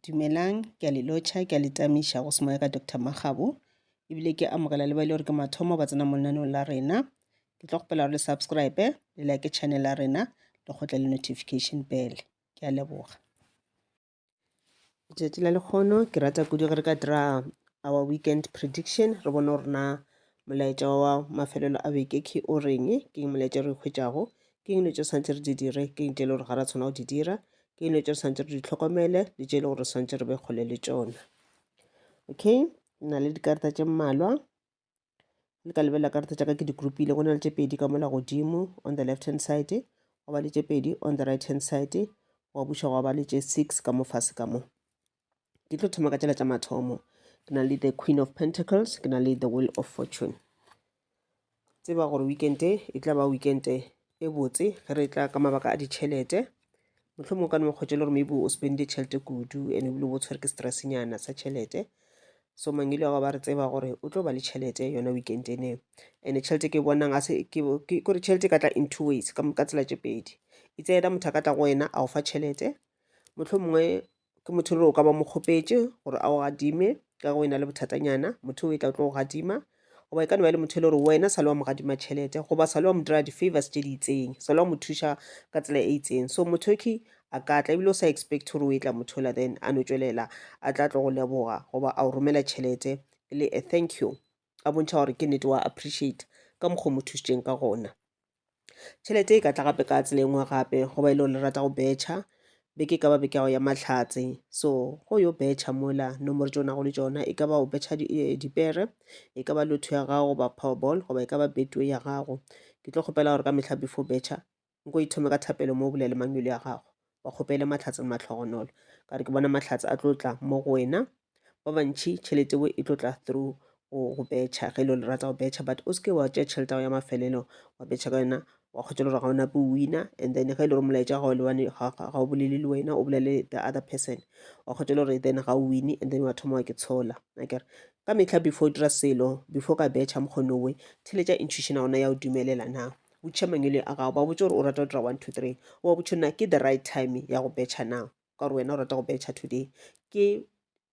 Dumelang, ke a le lotšha, ke a le tamiša go semoya ka Doctor Makgabo. Ebile ke amogela le ba ile gore ke mathomo ba tsena mo lenaneong la rena. Ke tlo kgopela gore le subscribe, le like channel ya rena, le kgotle le notification bell. Ke a leboga. Letšatši la lekgono ke rata kudu ge re ka dira our weekend prediction re bone gore na molaetša wa mafelelo a beke ke o reng, ke eng molaetša re hwetšago, ke eng dilo tše swanetše re di dire, ke eng tše e le gore ga ra tshwana go di dira, ke eng dilo tše re swanetše re di hlokomele le tše e le gore re swanetše re be kgole le tšona. Okay, na le dikarata tše mmalwa. Le ka lebelela karata tša ka ke di groupile, go na le tše pedi ka mola godimo on the left hand side, gwa ba le tše pedi on the right hand side, gwa buša gwa ba le tše six ka mo fase ka mo. Ke tlo thoma ka tšela tša mathomo. Ke na le the Queen of Pentacles, ke na le the Wheel of Fortune. Tseba gore weekend e tla ba weekend e botse ge re tla ka mabaka a ditšhelete. Mohlomongwe o ka no hwetša e le gore maybe o spendile tšhelete kudu and ebile o tshwere ke stress-nyana sa tšhelete. So mangwele a ba re tseba gore o tlo ba le tšhelete yona weekend ene. And tšhelete ke bonang a se ke kore tšhelete e ka tla in two ways ka tsela tše pedi. It's either motho a ka tla go wena a go fa tšhelete, mohlomongwe ke motho le o ka ba mo kgopetše gore a o gadime ka go ena le bothatanyana motho o e tla o tlo go gadima goba e ka no ba e le motho e le gore wena sa le wa mo gadima tšhelete goba sa le wa mo dira di-favors tše di itseng sa le wa mo thuša ka tsela e itseng so motho ke a ka tla ebile o sa expect gore o e tla motho ola then a no tšwelela a tla tlo go leboga goba a o romela tšhelete e le a thank you a bontšha gore ke nnete wa appreciate ka mokgwa o mo thušitšeng ka gona. Tšhelete e ka tla gape ka tsela e nngwe gape goba e le gore le rata go betšha beke e ka ba beke ya gago ya mahlatse so go yo betšha mola nomoro tše o nago le tšona e ka ba o betšha dipere e ka ba lotto ya gago goba powerball goba e ka ba betway ya gago. Ke tlo kgopela gore ka mehla before betšha nko ithome ka thapelo mo o bolele mangwele ya gago ba kgopele mahlatse le mahlogonolo ka re ke bona mahlatse a tlo tla mo go wena ba bantši tšhelete eo e tlo tla through go betšha ge e le le rata go betšha but o seke wa tšea tšhelete ya mafelelo wa betšha ka yona wa kgotsa le gore ga o nape o wina and then ge e le gore molaetša ga o lebane ga o bolele le wena o bolele the other person wa kgotsa le gore then ga o wine and then wa thoma wa ke tshola akere ka mehla before o dira selo before ka betšha mokgone owe theletša intuition ya gona ya o dumelela na botšiša mangwele a gago ba botse gore o rata go dira one two three o ba botše na ke the right time ya go betšha na ka gore wena o rata go betšha today ke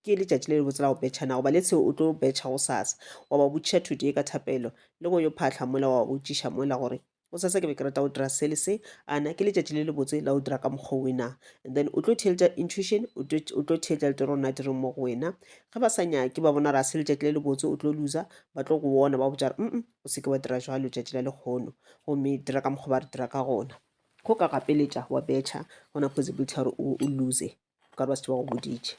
ke letšatši le lebotse la go betšha na goba le tseo o tlo betšha go sasa wa ba botšiša today ka thapelo le go yo phahla mola wa ba botšiša mola gore go sasa ke be ke rata go dira se le se a na ke letšatši le lebotse la go dira ka mokgwa wena and then o tlo theeletša intuition o tlo theeletša le toro na direng mo go wena ge ba sa nyake ba bona ra se letšatši le lebotse o tlo loser ba tlo go bona ba botša re o se ke wa dira jwalo letšatši la lekgono gomme dira ka mokgwa ba re dira ka gona go ka gapeletša wa betšha gona possibility ya gore o lose ka gore ba šetše ba go boditše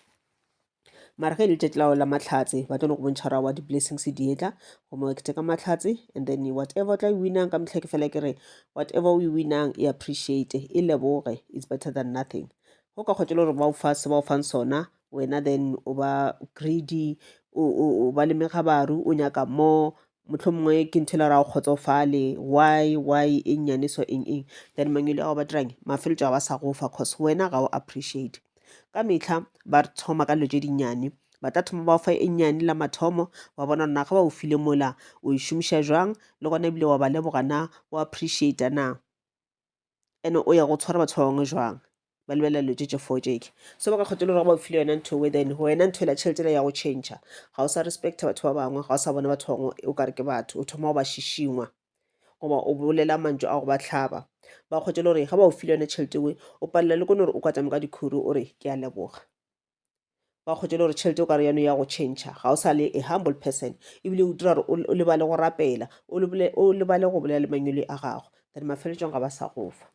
mara ge e le letšatši la la mahlatse ba tlo no go bontšha gore wa di-blessings di etla gomme wa keteka mahlatse and then whatever o tla e winang ka mehla ke fela ke re whatever o e winang e appreciate e leboge it's better than nothing go ka kgotsa le gore ba o fa se ba o fang sona wena then o ba greedy o ba le megabaru o nyaka more mohlomongwe ke ntho e le gore ga o kgotsofale why e nnyane so eng eng then mangwele ao ba dirang mafeletšo ga ba sa go fa cause wena ga o appreciate ka mehla ba thoma ka dilo tše dinnyane ba tla thoma ba go fa e nnyane la mathomo wa bona gore na ga ba o file mola o e šomiša jwang le gona ebile wa ba leboga na o appreciate na and o ya go tshwara batho ba bangwe jwang ba lebelela dilo tše tše four tšeke so ba ka kgotsa le gore ba o file yona ntho we then wena ntho ela tšhelete ela ya go change ga o sa respecta batho ba bangwe ga o sa bona batho ba bangwe o kare ke batho o thoma go ba šišingwa goba o bolela mantšu a go ba hlaba ba kgotsa le gore ga ba o file yona tšhelete we o palela le kone gore o kwatame ka dikhuru o re ke a leboga ba kgotsa le gore tšhelete o ka re yano ya go change ga o sa le a humble person ebile o dira gore o lebale go rapela o lebale go bolela le mangwele a gago then mafeletšong ga ba sa go fa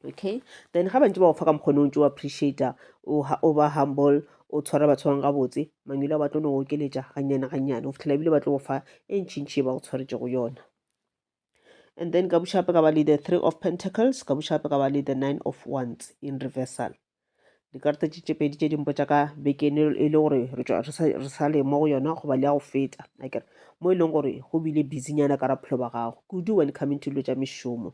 okay then ga bantse ba go fa ka mokgone o ntse o appreciata o ba humble o tshwara batho bang gabotse mangwele a ba tlo no go okeletša gannyane gannyane go fitlhela ebile ba tlo go fa e ntšhintšhi e ba go tshwaretšego yona and then ka buša gape ka ba le the three of pentacles ka buša gape ka ba le the nine of wands in reversal dikarata tše tše pedi tše di mpotša ka beke e le gore re tšwa re sa le mo go yona goba le ya go feta akere mo e leng gore go bile busynyana ka raphelo ba gago kudu when coming to dilo tša mešomo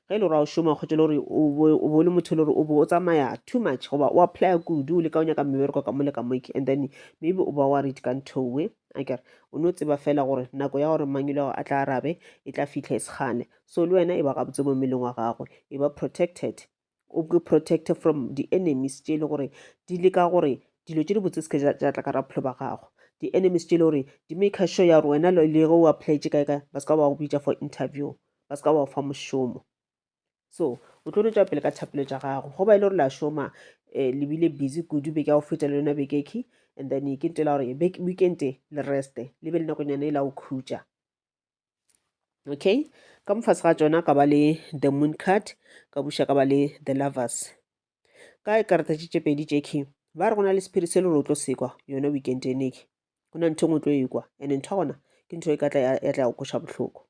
ge e le gore a o šoma kgotsa le gore o bo le motho e le gore o bo o tsamaya too much goba o applya kudu o leka o nyaka mebereko ka mo le ka mo and then maybe o ba worried ka nthowe akere o no tseba fela gore nako ya gore mangwele a tla arabe e tla fihla e segane so le wena e ba gabotse mo mmeleng wa gago e ba protected o ke protected from di-enemies tše e le gore di leka gore Dilo tše dibotse se ke tša tla ka ra bophelo ba gago. Di-enemies tše e le gore di maker sure ya gore wena le ge o applyetše kae kae ba se ka ba go bitša for interview, ba se ka ba go fa mošomo. So o tlo no tšwa pele ka thapelo tša gago. Go ba e le gore la šoma um le bile busy kudu beke ya go feta le yona beke ekhi and then ke ntho e la gore weekend le reste le be le nakonyana e la go khutša. Okay, ka mo fase ga tšona ka ba le the moon card, ka buša ka ba le the lovers. Ka karata tše tše pedi tše key, ba re go na le sephiri se le gore o tlo sekwa yona weekend ene ke. Go na ntho e nngwe o tlo e kwa and ntho ya gona ke ntho e ka tla ya tla go kweša bohloko.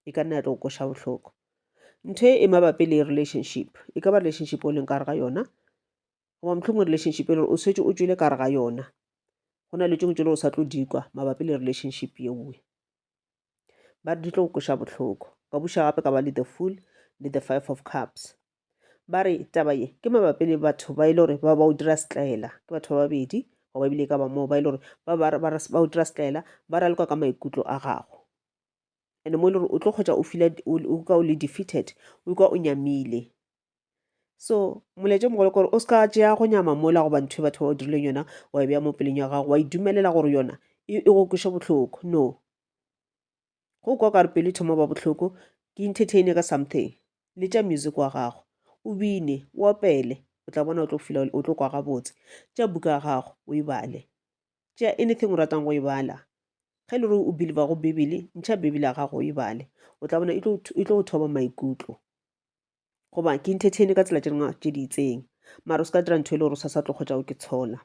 E ka nna ya tlo go kweša bohloko. Ntho e e mabapi le relationship, e ka ba relationship o leng ka gare ga yona goba mohlomongwe relationship e le gore o šetše o tšwele ka gare ga yona. Go na le tše dingwe tše le gore o sa tlo di kwa mabapi le relationship yeo. Ba re di tlo go kweša bohloko. Ka buša gape ka ba le the fool le the five of cups. Ba re taba ye ke mabapi le batho ba e le gore ba ba o dira setlaela. Ke batho ba babedi goba ebile e ka ba moo ba e le gore ba ba ba ba o dira setlaela, ba raloka ka maikutlo a gago. And mo e le gore o tlo kgotsa o feel o kwa o le defeated, o ikwa o nyamile. So molaetša o mogolo ke gore o se ka tšea go nyama mola goba ntho e batho ba o dirileng yona wa e beya mo pelong ya gago wa e dumelela gore yona e e go kweše bohloko. No, go kwa o ka re pelo e thoma ba bohloko, ke entertain ka something. Letša music wa gago, o bine, o opele, o tla bona o tlo feel o tlo kwa gabotse. Tšea buka ya gago o e bale, tšea anything o ratang go e bala. Ge e le gore o believer go Bibele, ntšha Bibele ya gago o e bale, o tla bona e tlo e tlo go thoba maikutlo. Goba ke entertain ka tsela tše dingwe tše di itseng, mara o se ka dira ntho e le gore o sa sa tlo kgotsa o ke tshola.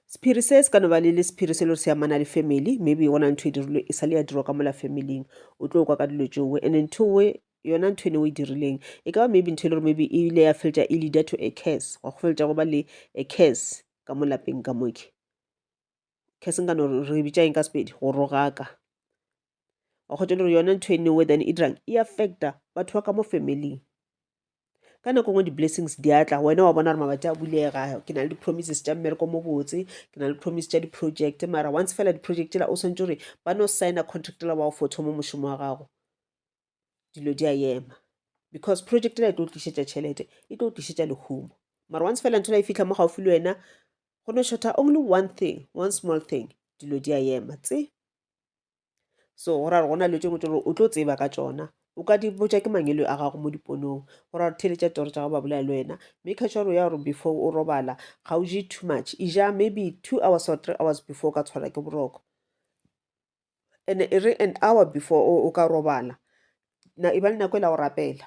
Sephiri se se ka no ba le le sephiri se le gore se amana le family, maybe go na ntho e dirilwe e sa le ya dirwa ka mola familing, o tlo kwa ka dilo tšeo and ntho e yona ntho e ne o e dirileng e ka ba maybe ntho e le gore maybe e ile ya feletša e leader to a curse, gwa go feletša go ba le a curse ka mo lapeng ka moke. Curse nka no re bitša eng ka Sepedi? Go rogaka. Wa kgotsa le gore yona ntho e nengwe then e dirang e affecta batho ba ka mo familing. Ka nako nngwe di-blessings di a tla wena wa bona gore mabati a bulega, ke na le di-promises tša mmereko mo botse, ke na le promise tša di-project, mara once fela di-project tšela o swantše gore ba no signa contract la ba go fo thoma mošomo wa gago, dilo di a ema because project ela e tlo tlišetša tšhelete, e tlo tlišetša lehumo. Mara once fela ntho ela e fihla mo gaufi le wena, go no shorta only one thing, one small thing, dilo di a ema tse. So go ra gore go na le dilo tše dingwe tše gore o tlo tseba ka tšona, o ka di botša ke mangwele a gago mo diponong. Go ra gore theeletša toro tša gago ba bolela le wena. Make sure ya gore before o robala ga o je too much, e ja maybe 2 hours or 3 hours before o ka tshwarwa ke boroko. And e re an hour before o ka robala, na e ba le nako e la go rapela.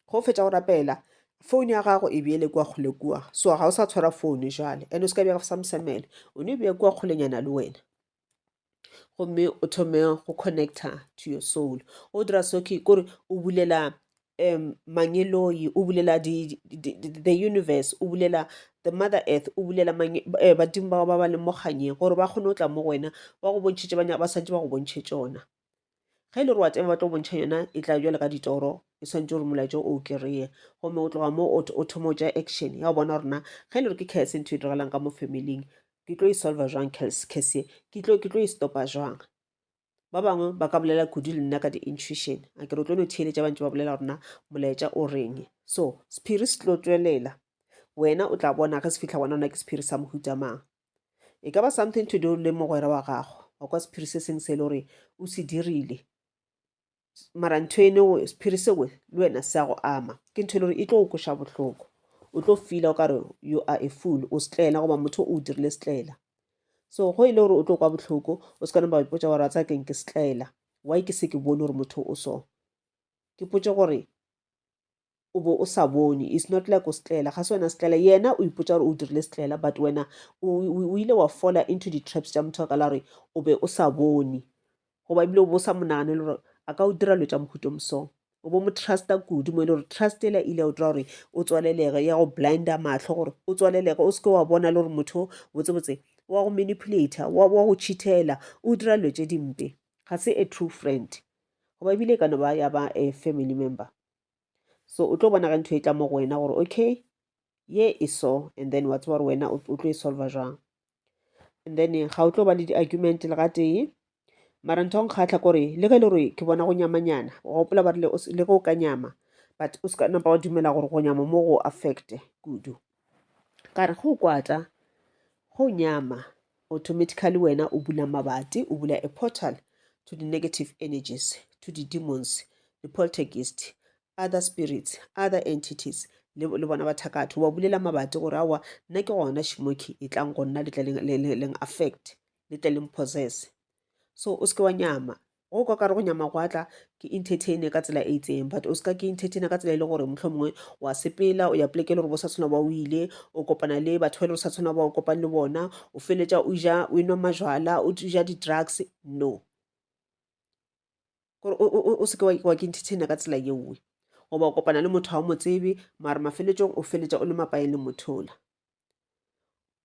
Ge o fetša go rapela, phone ya gago e beele kua kgole kua. So ga o sa tshwara phone jwale, and o se ka bea sa mosamelo, o no e bea kua kgolenyana le wena. Gomme o thome go connecta to your soul. O dira so ke kore o bulela um mangeloi, o bulela di, di, di, the universe, o bulela the mother earth, o bulela eh, badimo bao ba ba leng mo kganyeng gore ba kgone go tla mo go wena ba go bontšhe tše ba swantše ba go bontšhe tšona. Ge e le gore wa tseba ba tlo bontšha yona e tla bjalo ka ditoro, e swantše gore molaetša o o kry-e. Gomme o tloga mo o thoma o tšea action ya go bona gore na ge e le gore ke curse ntho e diragalang ka mo familing, ke tlo e solva jwang curse ye, ke tlo ke tlo e stopa jwang. Ba bangwe ba ka bolela kudu le nna ka di-intuition, a ke re o tlo no theeletša ba ntše ba bolela gore na molaetša o reng. So sephiri se tlo tšwelela, wena o tla bona ge se fihla gona na ke sephiri sa mohuta mang. E ka ba something to do le mogwera wa gago, wa kwa sephiri se sengwe se e le gore o se dirile, mara ntho eno sephiri seo le wena se a go ama. Ke ntho e le gore e tlo go kweša bohloko, o tlo feela o ka re you are a fool, o setlaela goba motho o dirile setlaela. So go e le gore o tlo kwa bohloko, o se ka napa wa ipotša gore wa tseba keng ke setlaela, why ke se ke bone gore motho o so. Ke potše gore o bo o sa bone, it's not like o setlaela, ga se wena setlaela, yena o ipotša gore o dirile setlaela but wena o ile wa falla into di-traps tša motho ka la gore o be o sa bone, goba ebile o bo o sa mo naganele gore a ka o dira dilo tša mohuta o moso. O bo mo trusta kudu mo e le gore trust ela ile ya go dira gore o tswalelege, ya go blinda mahlo gore o tswalelege, o seke wa bona le gore motho botsebotse wa go manipulator, wa go cheatela, o dira dilo tše dimpe. Ga se a true friend, goba ebile e ka no ba ya ba a family member. So o tlo bona ge ntho e tla mo go wena gore okay ye e so, and then wa tseba gore wena o tlo e solva jwang. And then ga o tlo ba le di-argument le gatee, mara ntho ya go nkgahla kore le ge e le gore ke bona go nyamanyana, wa gopola ba rile le ge o ka nyama but o se ka napa wa dumela gore go nyama mo go affecte kudu. Ka re ge o kwata, ge o nyama, automatically wena o bula mabati, o bula a portal to the negative energies, to the demons, the poltergeist, other spirits, other entities, le, le bona bathakatho. O ba bulela mabati gore aowa, nna ke gona Shimoki, e tlang go nna le tle leng affect, le tle leng possess. So o se ke wa nyama. Go kwa kare go nyama gwa tla, ke entertain ka tsela e itseng, but o se ka ke entertain ka tsela e le gore mohlomongwe wa sepela o ya poleke e le gore bo sa tshwana ba o ile, o kopana le batho ba e le gore sa tshwana ba o kopane le bona, o feletša o ja, o enwa majwala, o ja di-drugs. No. Gore o se ke wa ke entertain ka tsela yeo. Goba o kopana le motho ga o mo tsebe, mara mafeletšong o feletša o le mapaeng le motho ola.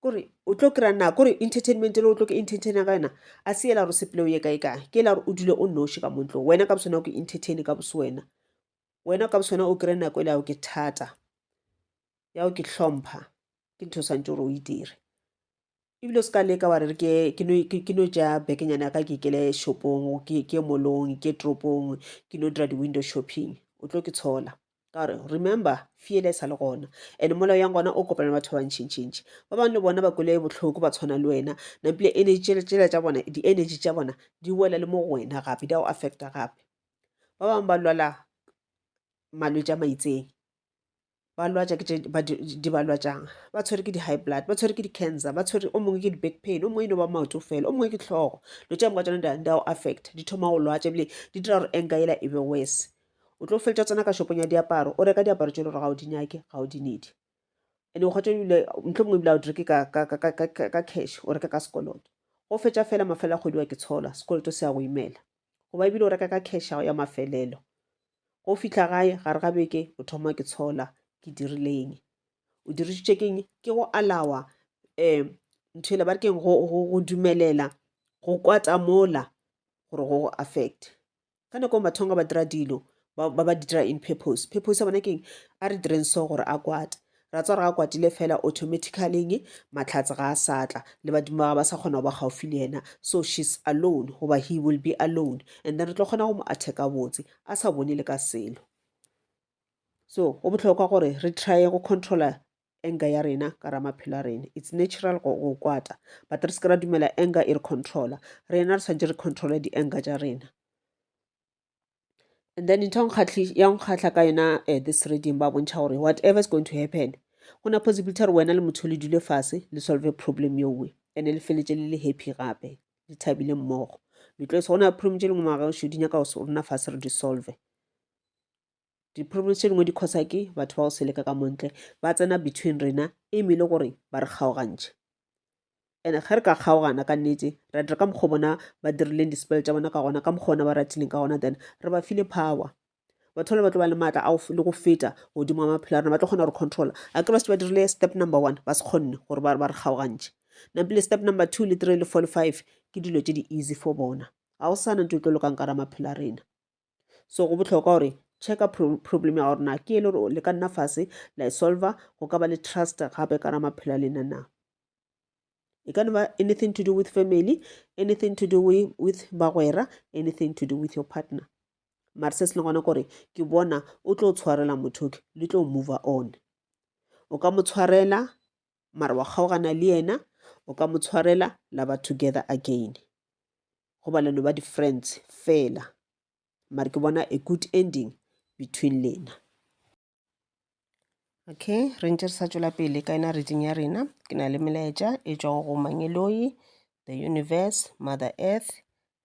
Kore o tlo kry-a nako, kore entertainment ele o tlo ke entertaina ka yona, a se yela gore o sepele o ye kae kae, ke yela gore o dule o noši ka mo ntlong. Wena ka bosona o ke entertain ka bose wena. Wena ka bosona o kry-e nako ele ya go ke thata, ya go ke hlompha, ke ntho o swantse gore o e dire. Ebile o se ka leka wa re ke no tšea bekenyana ya ka ke ikele shopong, ke ye mall-ong, ke ye toropong, ke no dira di-window shopping. O tlo ke tshola. Ka gore remember, fear e sa le gona. And mola o yang gona o kopana le batho ba bantšintšintši. Ba bangwe le bona ba kwele bohloko ba tshwana le wena. Napile energy tšela tša bona, di-energy tša bona di wela le mo go wena gape, di a go affecta gape. Ba bangwe ba lwala malwetši a maitseng. Ba lwatša ke tše ba di ba lwatšang. Ba tshwere ke di-high blood, ba tshwere ke di-cancer, ba tshwere, o mongwe ke di-back pain, o mongwe e no ba maoto fela, o mongwe ke hlogo. Dilo tše ka moka tšona di a go affecta, di thoma go lwatša ebile di dira gore anger yela e be worse. O tlo feletša tsena ka shopong ya diaparo, o reka diaparo tše e le gore ga o di nyake, ga o di need. And o kgotsa ebile, mohlomongwe ebile ga o di reke ka cash, o reka ka sekoloto. Go fetša fela mafelo a kgwedi wa ke tshola, sekoloto se a go imela. Goba ebile o reka ka cash ya gago ya mafelelo. Go fihla gae gare ga beke o thoma ke tshola, ke dirileng. O dirišitše keng? Ke go alawa ntho ela ba re keng, go dumelela go kwata mola gore go go affect. Ka nako e batho ba dira dilo ba ba di dira in purpose. Purpose ya bona keng? A re direng so gore a kwate. Ra tswa re a kwatile fela automatically mahlatse ga a sa tla, le badimo ba ba sa kgona go ba gaufi le yena, so she's alone goba he will be alone, and then re tlo kgona go mo attacka botse a sa bone le ka selo. So go bohlokwa gore re try go controla anger ya rena ka ra maphelo a rena. It's natural go kwata, but re se ke ra dumela anger e re controla. Rena re swanetše re controla di-anger tša rena. And then ntho ya nkgahla ka yona this reading, ba bontšha gore whatever is going to happen, go na possibility gore wena le motho le dule fase le solve problem yeowe, and le feletše le le happy gape, le thabile mmogo. Le tlo go na problem tše dingwe magašo di nyaka go rena fase re di solve. Di-problems tše dingwe di causa ke batho ba go seleka ka montle, ba tsena between rena e mele gore ba re kgaogantšhe. And ge re ka kgaogana ka nnete, ra dira ka mokgwa bona ba dirileng di-spell tša bona ka gona, ka mokgwa bona ba ratileng ka gona, then re ba file power. Batho bale ba tlo ba le maatla a le go feta godimo ga maphelo a rena, ba tlo kgona go re controla. A ke ba se ba dirile step number 1, ba se kgonne gore ba re kgaogantšhe. Napile step number 2 le 3 le 4 le 5 ke dilo tše di easy for bona. Ga go sana ntho e tlo lokang ka ra maphelo a rena. So go bohlokwa gore checka problem ya gore na ke e le gore le ka nna fase la e solver, go ka ba le trust gape ka ra maphelo a lena na. E ka no ba anything to do with family, anything to do with bagwera, anything to do with your partner. Mara se se leng gona kore ke bona o tlo tshwarela motho ke, le tlo move on. O ka mo tshwarela mara wa kgaogana le yena, o ka mo tshwarela la ba together again. Goba le no ba di-friends fela. Mara ke bona a good ending between lena. Okay, re ntše re sa tšwela pele ka yona reading ya rena. Ke na le melaetša e tšwago go Mangeloi, the universe, Mother Earth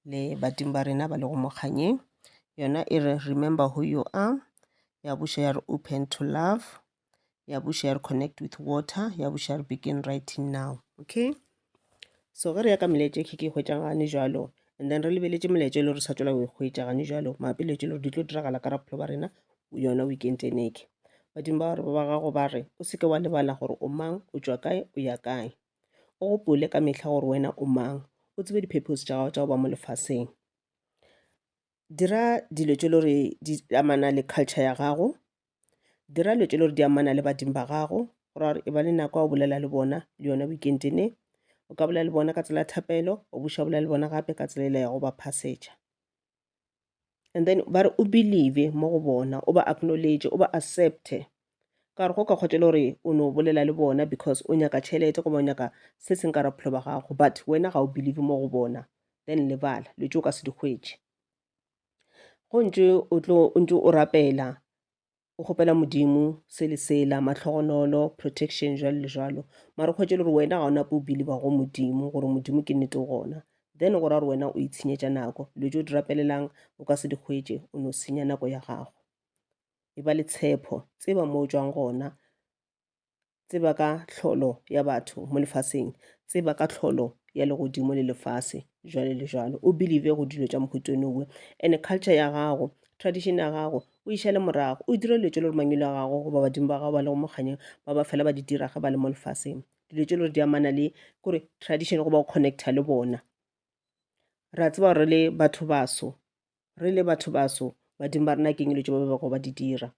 le badimo ba rena ba lego mo kganyeng. Yona e re remember who you are, ya buša ya re open to love, ya buša ya re connect with water, ya buša ya re begin writing now. Okay, so ge re ya ka melaetša e ke e hwetšang gane jwalo, and then re lebeletše melaetša e le gore sa tšwela go e hwetša gane jwalo, mabapi le tše le gore di tlo diragala ka bophelo ba rena yona weekend eneke. Badimo ba ba gago ba re o seke wa lebala gore o mang, o tšwa kae, o ya kae. O gopole ka mehla gore wena o mang, o tsebe di-purpose tša gago tša go ba mo lefaseng. Dira dilo tše le gore di amana le culture ya gago, dira dilo tše le gore di amana le badimo ba gago, go ra gore e ba le nako ya go bolela le bona le yona weekend ene. O ka bolela le bona ka tsela ya thapelo, o buša bolela le bona gape ka tsela e le ya go ba phasetša. And then ba re o believe mo go bona, o ba acknowledge, o ba accepte. Ka gore go ka kgotsa e le gore o no bolela le bona because o nyaka tšhelete goba o nyaka se seng ka bophelo ba gago, but wena ga o believe mo go bona, then lebala, dilo tše o ka se di hwetše. Go ntše o tlo o ntše o rapela o kgopela Modimo se le sela, mahlogonolo, protection jwalo le jwalo, mara o hwetše e le gore wena ga o nape o believe go Modimo gore Modimo ke nnete o gona, then go ra gore wena o itshenyetša nako. Dilo tše o di rapelelang o ka se di hwetše, o no senya nako ya gago. E ba le tshepo, tseba mo o tšwang gona, tseba ka tlholo ya batho mo lefaseng, tseba ka tlholo ya legodimo le lefase, jwalo le jwalo. O believe go dilo tša mohuta onowe. And culture ya gago, tradition ya gago, o e šale morago, o dire dilo tše le gore mangwele a gago goba badimo ba gago ba lego mo kganyeng ba ba fela ba di dira ge ba le mo lefaseng. Dilo tše le gore di amana le kore tradition goba go connecta le bona. Re a tseba gore re le batho baso, re le batho baso, badimo ba rena keng dilo tše ba bego ba di dira.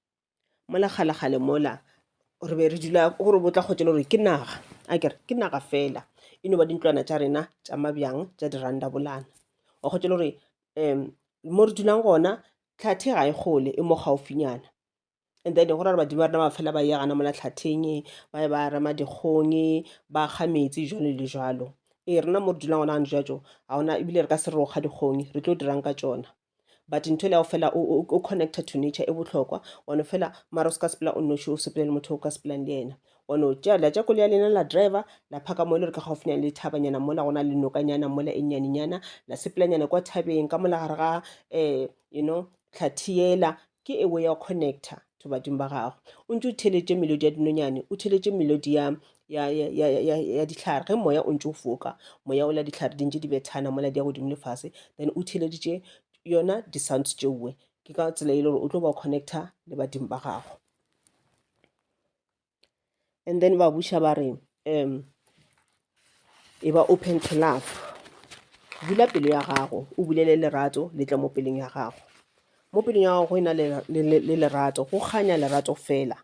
Mola kgalekgale mola re be re dula gore bo tla kgotsa le gore ke naga, a kere ke naga fela e no ba dintlwana tša rena tša mabjang tša dirandabolana. Wa kgotsa le gore mo re dulang gona tlhathi ga e kgole e mo gaufinyana. And then go ra gore badimo ba rena ba fela ba ya gana mola tlhatheng, ba ye ba rema dikgong, ba kga metsi jwalo le jwalo. Ee, rena mo re dulang gona gane jwatšo ga gona ebile re ka se re ro kga dikgong, re tlo dirang ka tšona. But ntho ele ya go fela o connecta to nature e bohlokwa, wa no fela mara o se ka sepela o nnoši o sepele le motho o ka sepelang le yena. Wa no tšea la tšea koloi ya lena la driver la phaka mo e le gore ke gaufinyana le thabanyana mola go na le nokanyana mola e nnyanenyana, la sepelanyana kwa thabeng ka mola gare ga you know tlhathi yela. Ke a way ya go connecta to badimo ba gago. O ntše o theeletše melodi ya dinonyane, o theeletše melodi ya, ya, ya, ya, ya, ya dihlare. Ge moya o ntše o foka, moya ola dihlare di ntše di bethana mola di ya godimo le fase, then o theeleditše yona di-sounds tšeowe. Ke ka tsela e le gore o tlo ba o connecta le badimo ba gago. And then ba buša ba re um e ba open to love, bula pelo ya gago o bulele lerato le tle mo pelong ya gago. Mo pelong ya gago go e na le lerato, go kganya lerato fela.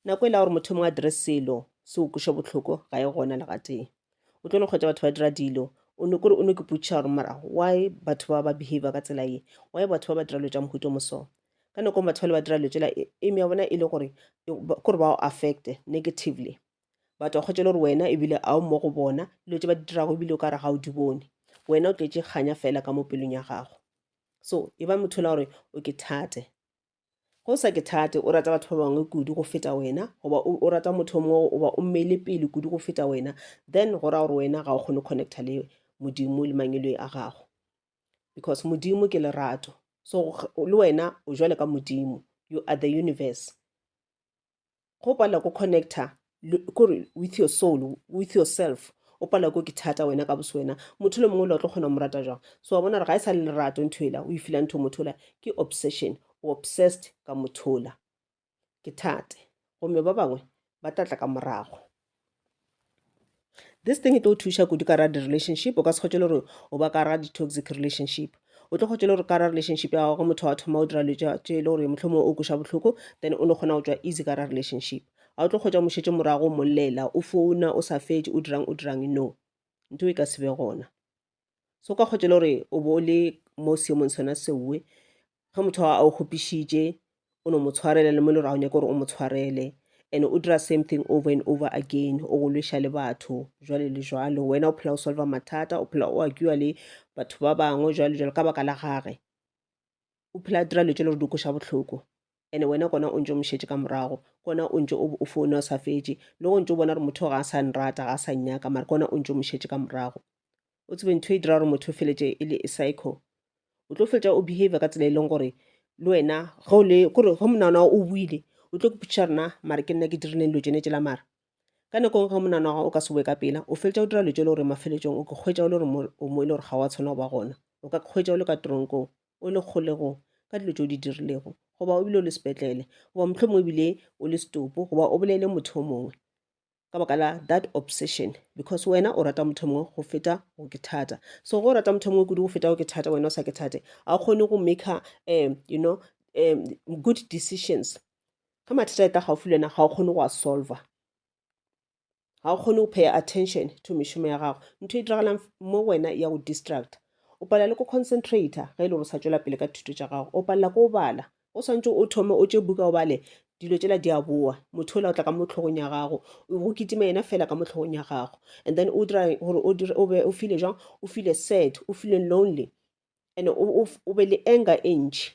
Nako e la gore motho mongwe a dire selo se o kweša bohloko ga e gona le gatee. O tlo no kgwetša batho ba dira dilo o no kore o no ke potšiša gore mara why batho ba ba behavior ka tsela ye, why batho ba ba dira dilo tša mohuta o mo so. Ka nako batho ba le ba dira dilo tšela aim ya bona e le gore kore ba o affecte negatively. Batho ba kgwetša le gore wena ebile a o mo go bona, dilo tše ba di dirago ebile o ka re ga o di bone. Wena o tletše kganya fela ka mo pelong ya gago. So e ba motho la gore o ke thate. Ge o sa ke thate, o rata batho ba bangwe kudu go feta wena, goba o rata motho o mongwe goba o mmeile pele kudu go feta wena, then go ra gore wena ga o kgone go connecta le Modimo le mangeloi a gago. Because Modimo ke lerato. So le wena o jwale ka Modimo, you are the universe. Go palela ko connecta kore with your soul, with yourself, o palela ko ke thata wena ka bose wena, motho le mongwe le o tlo kgona mo rata jwang? So wa bona gore ga e sa le lerato ntho ela o e feelang ntho motho ola, ke obsession, o obsessed ka motho ola. Ke thate, gomme ba bangwe ba tla tla ka morago. This thing e tlo thuša kudu ka ra di-relationship. O ka se kgotše le gore o ba ka ra di-toxic relationship. O tlo kgotše le gore ka ra relationship ya gago motho wa thoma o dira dilo tše e le gore mohlomongwe o kweša bohloko, then o no kgona go tšwa easy ka ra relationship. Ga o tlo kgotša mošetše morago o mollela, o founa o sa fetše, o dirang o dirang, no. Ntho e ka se be gona. So ka kgotša le gore o bo o le mo seemong sona seowe, ge motho a o kgopišitše o no mo tshwarela le mo e le gore ga o nyake gore o mo tshwarele, and o dira same thing over and over again, o go lweša le batho jwale le jwalo. Wena o phela o solva mathata, o phela o argue le batho ba bangwe jwale jwalo ka baka la gage. O phela a dira dilo tše le gore di kweša bohloko, and wena kona o ntše o mo šetše ka morago, kona o ntše o founa o sa fetše, le go ntše o bona gore motho ga a sa nrata, ga a sa nnyaka, mara kona o ntše o mo šetše ka morago. O tsebe ntho e dira gore motho o feletše e le psycho. O tlo feletša o behavior ka tsela e leng gore le wena ge o le kore ge monagano wa gago o boile o tlo ipotšiša gore na mara ke nna ke dirileng dilo tšene tšela mara ka nako e nngwe ge monagano wa gago o ka se boe ka pela o feletša o dira dilo tše e le gore mafeletšong o ka hwetša o le gore o mo e le gore ga wa tshwanela go ba gona. O ka hwetša o le ka toronkong o le kgolegong ka dilo tše o di dirilego goba o bile o le sepetlele goba mohlomongwe ebile o le setopo goba o bolaile motho o mongwe. ka baka la that obsession because wena o rata motho mongwe go feta go ke thata. So go rata motho mongwe kudu go feta go ke thata, wena o sa ke thate, ga o kgone go make you know good decisions. Ge mathata a etla gaufi le wena ga o kgone go a solver, ga o kgone go pay attention to mešomo ya gago. Ntho e diragalang mo wena ya go distract, o palela le ko concentrator ge e le gore o sa tšwela pele ka dithuto tša gago, o palela ko go bala. O swantše o thome o tše buka o bale. Dilo tšela di a boa. Motho ola o tla ka mo hlogong ya gago. Go kitima yena fela ka mo hlogong ya gago. And then o dira gore o dire o be o feel jwang? O feel sad, o feel lonely. And o o be le anger e ntši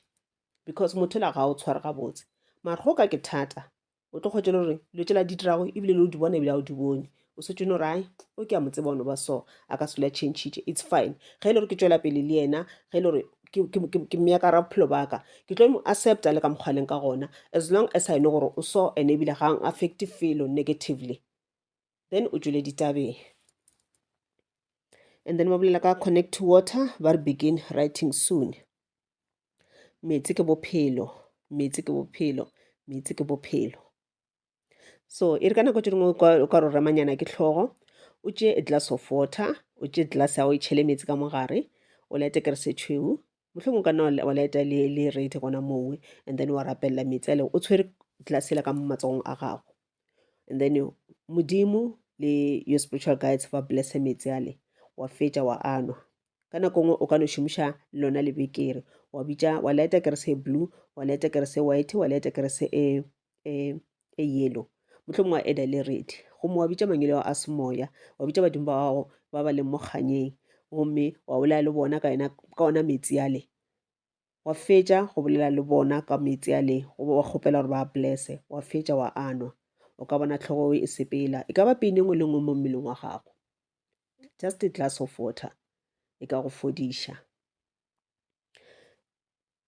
because motho ola ga o tshware gabotse. Mara go ka ke thata o tlo kgwetša le gore dilo tšela di dirago ebile le o di bona ebile ga o di bone o setse no re ai o ke a mo tseba o no ba so a ka se dula changile it's fine ge e le gore ke tšwela pele le yena ge e le gore ke mmea ka ra bophelo ba ka ke tlo mo accepta le ka mokgwa leng ka gona as long as I know gore o so and ebile ga ang affect felo negatively then o tšwele ditabeng and then ba bolela ka connect to water ba re begin writing soon Meetse ke bophelo, meetse ke bophelo, meetse ke bophelo. So e re ka nako tše dingwe o ka re o remanyana ke hlogo, o tšee a glass of water, o tšee glass ya gago o e tšhele meetse ka mo gare, o light-e kerese e tšhweu, mohlomongwe o ka nna wa light-a le le red gona moo and then wa rapelela meetse ale o tshwere glass yela ka mo matsogong a gago. And then Modimo le your spiritual guides ba bless-e meetse ale, wa fetša wa a nwa. Ka nako nngwe o ka no šomiša lona lebekere, wa bitša wa lighta kerese e blue, wa lighta kerese e white, wa lighta kerese e, e, e yellow, mohlomongwe wa eda le red. Gomme wa bitša mangwele ao a semoya, wa bitša badimo ba gago ba ba leng mo kganyeng, gomme wa bolela le bona ka yona ka ona metsi ale. Wa fetša go bolela le bona ka meetse ale, goba wa kgopela gore ba a blesse, wa fetša wa a nwa. O ka bona hlogo e sepela, e ka ba pain e nngwe le nngwe mo mmeleng wa gago. Just a glass of water e ka go fodiša.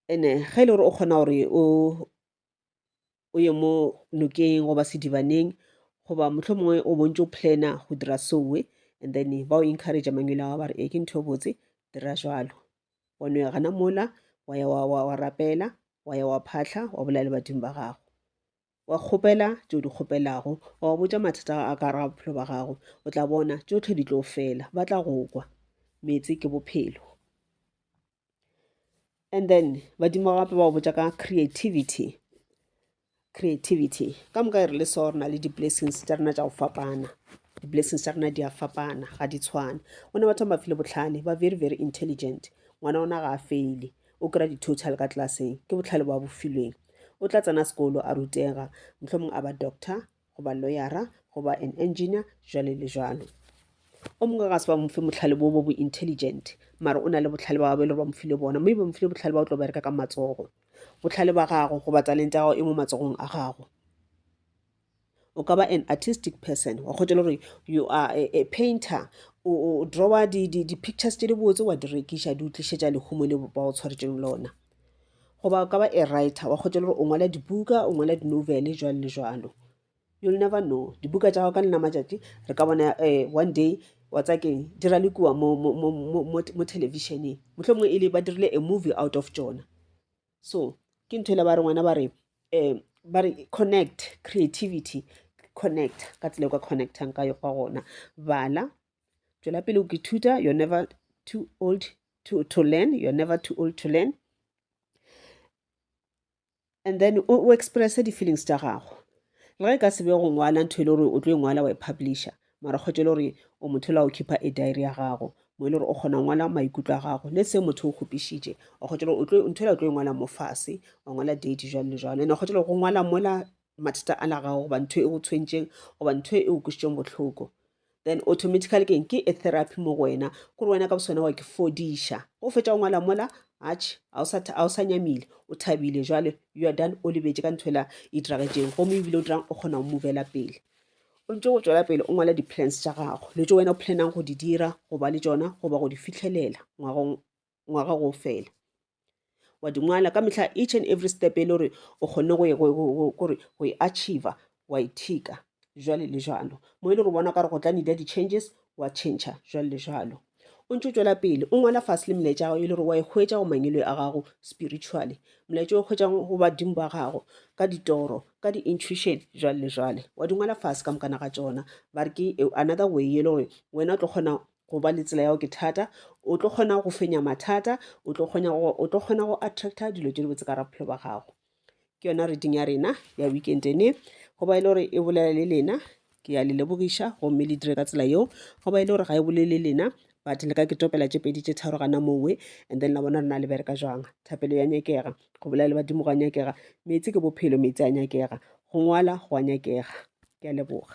Ene ge e le gore o kgona gore o o ye mo nokeng goba sedibaneng goba mohlomongwe o bo ntše o planner go dira sowe and then ba o encourage mangwele a ba re ee ke ntho e botse dira jwalo. Wa no ya gana mola wa ya wa, wa, wa rapela wa ya wa phahla wa bolela le badimo ba gago. Wa kgopela tše o di kgopelago, wa ba botša mathata a ka gare ga bophelo ba gago, o tla bona tšohle di tlo fela, ba tla go kwa. Meetse ke bophelo. And then badimo gape ba go botša ka creativity. Creativity. Ka moka e re le so re na le di-blessings tša rena tša go fapana. Di-blessings tša rena di a fapana, ga di tshwane. Go na batho ba ba file bohlale, ba very very intelligent. Ngwana ona ga a faile, o kry-a di-total ka classeng, ke bohlale bo a bo filweng. O tla tsena sekolo a rutega, mohlomongwe a ba doctor goba lawyera goba an engineer jwale le jwalo. O mongwe ga se ba mo fe bohlale bo bo bo intelligent, mara o na le bohlale ba gagwe e le gore ba mo file bona. Maybe ba mo file bohlale ba go tlo bereka ka matsogo. Bohlale ba gago goba talente ya gago e mo matsogong a gago. O ka ba an artistic person, wa kgotsa le gore you are a, a painter, o, o drawa di-pictures tše dibotse wa di rekiša di o tlišetša lehumo le ba o tshwaretšeng lona. Goba o ka ba a writer, wa kgotsa le gore o ngwala dibuka, o ngwala di-novel jwalo le jwalo. You'll never know. Dibuka tša gago ka lena matšatši re ka bona eh, one day wa tsa keng di ralokiwa mo, mo, mo, mo, mo, mo televisioneng. Mohlomongwe e le ba dirile a movie out of tšona. So ke ntho e le ba re ngwana ba re eh, ba re connect creativity connect ka tsela e o ka connectang ka yo ka gona. Bala, tšwela pele o ithuta, you're never too old to, to learn, you're never too old to learn. And then o, o expresse di-feelings tša gago. Le ge e ka se be go ngwala ntho e le gore o tlo e ngwala wa e publisha, mara kgotsa e le gore o motho la o keepa a diary ya gago mo e le gore o kgona go ngwala maikutlo a gago. Let's say motho o kgopišitše, wa kgotsa e le gore o tlo ntho ela o tlo e ngwala mo fase, wa ngwala date jwalo le jwalo. And wa kgotsa e le gore go ngwala mola mathata a la gago goba ntho e go tshwentšeng goba ntho e go kwešitšeng bohloko. Then automatically ke eng? Ke a therapy mo go wena, kore wena ka bosona wa ke fodiša. Go fetša go ngwala mola, atšhe, ga o sa o sa nyamile, o thabile jwale, you are done, o lebetše ka ntho ela e diragetšeng gomme ebile o dirang o kgona go movela pele. O ntše go tšwela pele o ngwala di-plans tša gago, le tše wena o planang go di dira, go ba le tšona goba go di fihlelela ngwagong ngwaga go fela. Wa di ngwala ka mehla each and every step e le gore o kgonne go e, go, go e achiever, wa e thika jwale le jwalo. Mo e le gore bona ka re go tla needa di-changes, wa change jwale le jwalo. O ntše o tšwela pele o ngwala fase le melaetša ya gago e le gore wa e hwetša go mangwele a gago spiritually, molaetša o hwetšang go badimo ba gago ka ditoro, ka di-intuition jwale le jwale. Wa di ngwala fase ka mokana ga tšona. Ba re ke another way e le gore wena o tlo kgona go ba le tsela ya go ke thata, o tlo kgona go fenya mathata, o tlo kgona go, o tlo kgona go attracta dilo tše dibotse ka gare bophelo ba gago. Ke yona reading ya rena ya weekend ene. Go ba e le gore e bolela le lena, ke ya le lebogiša gomme le dire ka tsela yeo. Go ba e le gore ga e bolele le lena, But le ka ke topela tše pedi tše tharo gana mowe and then la bona rena le bereka jwang. Thapelo ya nyakega, go bolela le badimo gwa nyakega, meetse ke bophelo, meetse a nyakega, go ngwala go a nyakega. Ke a leboga.